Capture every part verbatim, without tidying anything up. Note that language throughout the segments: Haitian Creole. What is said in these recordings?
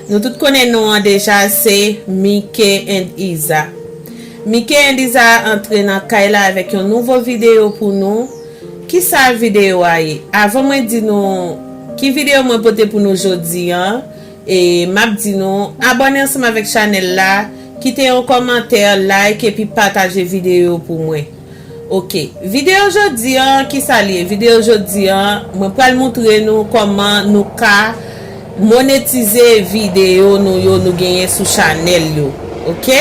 Nou tout konnen non an deja, se Mike and Iza. Mike and Iza antre nan kay la avèk yon nouvo videyo pou nou. Kisa videyo a ye? Avan mwen di nou ki videyo mwen pote pou nou jodi an, e m ap di nou abòne ansanm avèk chanèl la, kite yon kòmantè, like epi pataje videyo pou mwen. Ok, videyo jodi an, kisa l ye? Videyo jodi an, mwen pral moutre nou kòman nou ka monetize videyo nou yo nou genyen sou chanèl yo. Ok?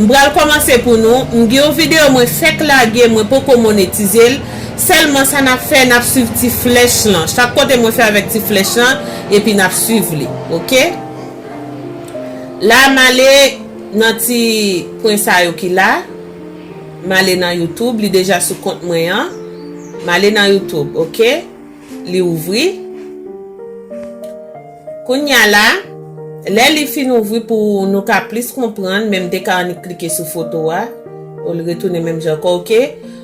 M pral kòmanse pou nou. M gen yon videyo mwen fèk lage, mwen poko monetize l. Sèlman sa n ap fè, n ap swiv ti flèch lan. Chak kote mwen fè avèk ti flèch lan, epi n ap swiv li. Ok? La, m ale nan ti pwen sa yo ki la. M ale nan YouTube, li deja sou kont mwen an. M ale nan YouTube, ok? Li ouvri. Kounye a la, lè li fin ouvri pou nou ka plis konprann, men m te ka annik klike sou foto a. Ou l retounen menm jan ankò, ok?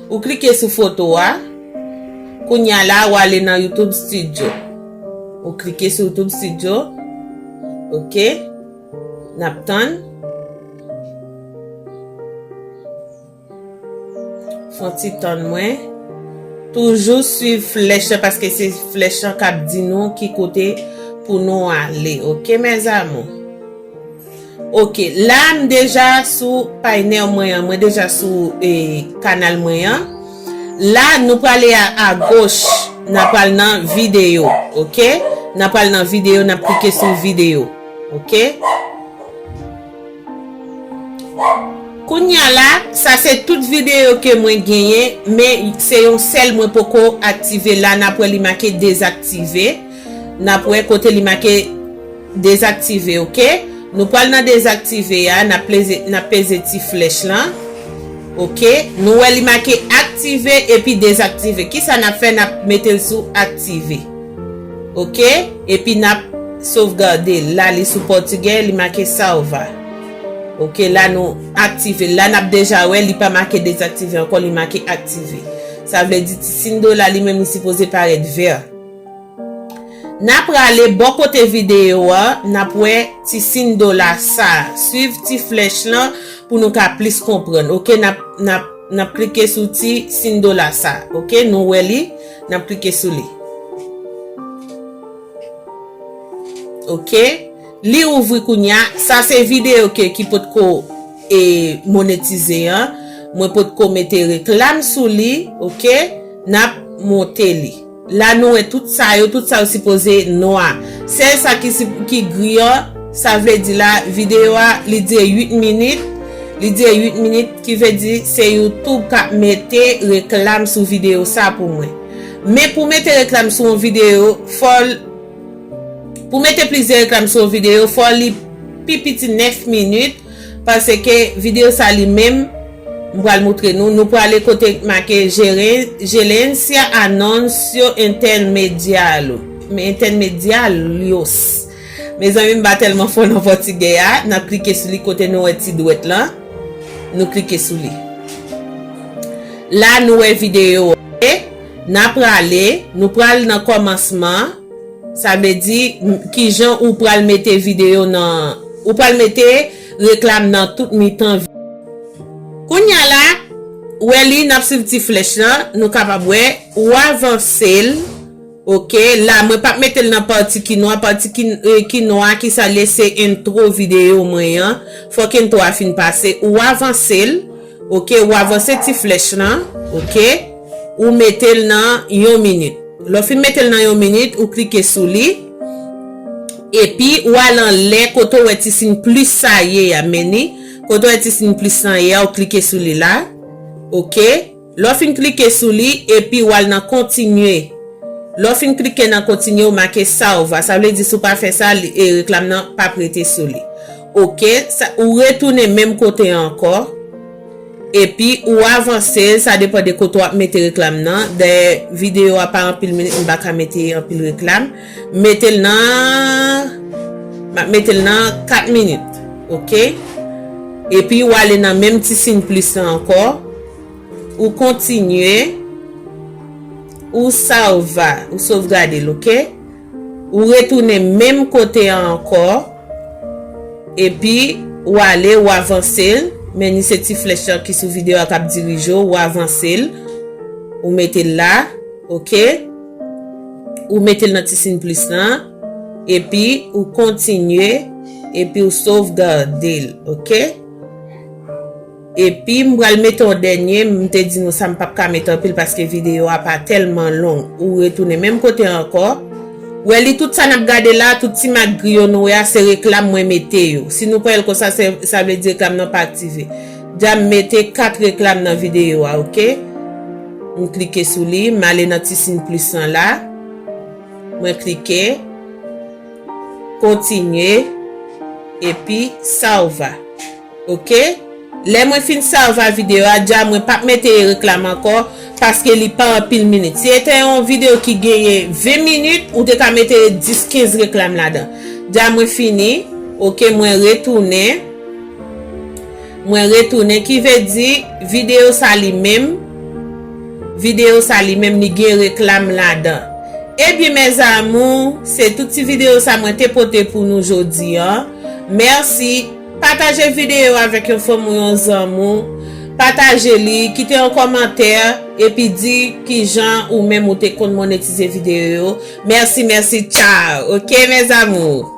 Ou klike sou foto a. Kounye a la, ou ale nan YouTube Studio. Ou klike sou YouTube Studio. Ok? N ap tann. Fon ti tann mwen. Toujou swiv flèch lan, paske se flèch lan k ap di nou ki kote pou nou ale. Ok, mes amours? Ok, la m deja sou payner mwen an, mwen deja sou, eh, kanal mwen an. La, nou prale a, agoch, n ap pral nan videyo, ok? N ap pral nan videyo, n ap klike sou videyo, ok? Kounye a la, sa se tout videyo ke mwen genyen, men se yon sèl mwen poko aktive la, n ap wè li make dezaktive. N ap wè kote li make dezaktive, ok? Nou pral nan dezaktive a, n ap peze, n ap peze ti flèch lan. Ok? Nou wè li make aktive epi dezaktive. Kisa n ap fè? N ap mete l sou aktive. Ok? Epi n ap sovgade. La, li sou pòtigè, li make salva. Ok, la nou aktive. La, n ap deja wè, li pa make dezaktive ankò, li make aktive. Sa vle di ti siy dola li menm, li sipoze parèt vè. N a prale bò kote videyo a, n ap wè ti siy dola sa. Swiv ti flèch lan pou nou ka plis konprann. Ok, n ap, n ap, n ap klike sou ti siy dola sa. Ok, nou wè li, n ap klike sou li. Ok, li ouvri kounye a. Sa se videyo ke, ki potko, e, monetize an. Mwen potko mete reklam sou li. Ok, n ap monte li. La nou wè tout sa yo, tout sa yo sipoze nwa. Sèl sa ki si-, ki gri an, sa vle di la, videyo a, li dire uit minit. Li dire uit minit, ki vle di se YouTube k ap mete reklam sou videyo sa pou mwen. Men pou mete reklam sou yon videyo, fò l, pou mete plizyè reklam sou yon videyo, fò li pi piti nèf minit. Paske videyo sa li menm, m pral moutre nou, nou prale kote make jere-, gerencia anuncio intermediario, intermediarios. Mezanmi, m pa tèlman fò nan pòtigè a. N ap klike sou li kote nou wè ti dwèt lan. Nou klike sou li. La, nou wè videyo a. N a prale, nou pral nan kòmansman. Sa vle di, m, kijan ou pral mete videyo nan, ou pral mete reklam nan tout mitan vi-, kounye a la, wè li, n ap swiv ti flèch lan, nou kapab wè, ou avanse l, ok, la, mwen p ap mete l nan pati ki nwa, pati ki, e, ki nwa, ki sa l ye, se entwo videyo mwen an, fòk entwo a fin pase, ou avanse l, ok, ou avanse ti flèch lan, ok, ou mete l nan yon minit. Lè w fin mete l nan yon minit, ou klike sou li. Epi, ou al anlè kote w wè ti siy plis sa ye a, men ni. Kote w wè ti siy plis lan ye a, ou klike sou li la. Ok. Lè w fin klike sou li, epi ou al nan kontinye. Lè w fin klike nan kontinye, ou make salva. Sa vle di si w pa fè sa, li, e, reklam nan p ap rete sou li. Ok. Sa, ou retounen menm kote an ankò. Epi ou avanse l, sa depann de kote w ap mete reklam nan. Dayè, videyo a pa anpil minit, m pa ka mete anpil reklam. Mete l nan, m ap mete l nan kat minit, ok? Epi ou ale nan menm ti siy plis lan ankò. Ou kontinye. Ou salva, ou sovgade l, ok? Ou retounen menm kote an ankò. Epi ou ale, ou avanse l. Men ni se ti flèch lan ki sou videyo a k ap dirije w, ou avanse l. Ou mete l la, oke? Ou mete l nan ti siy plis lan. Epi ou kontinye. Epi ou sovgade l, oke? Epi m pral mete yon dènye, m te di nou sa m p ap ka mete anpil paske videyo a pa tèlman long. Ou retounen menm kote ankò. Wè li tout sa n ap gade la, tout ti mak gri yo nou wè a, se reklam mwen mete yo. Si nou pran l konsa, se, sa vle di reklam nan pa aktive. Dja m mete kat reklam nan videyo a, oke? M klike sou li, m ale nan ti siy plis lan la. Mwen klike, kontinye, epi salva. Oke? Lè mwen fin salva videyo a, dja mwen p ap mete reklam ankò, paske li pa anpil minit. Si se te yon videyo ki genyen ven minit, ou te ka mete dis, kenz reklam ladan. Dja mwen fini, oke, mwen retounen. Mwen retounen, ki vle di, videyo sa li menm, videyo sa li menm, li gen reklam ladan. Ebyen, mes amours, se tout ti videyo sa mwen te pote pou nou jodi a. Mèsi. Pataje videyo avèk yon fanmi ou yon zanmi w. Pataje li, kite yon kòmantè, epi di kijan ou menm ou te konn monetize videyo yo. Mèsi, mèsi, tchao. Oke, mes amours?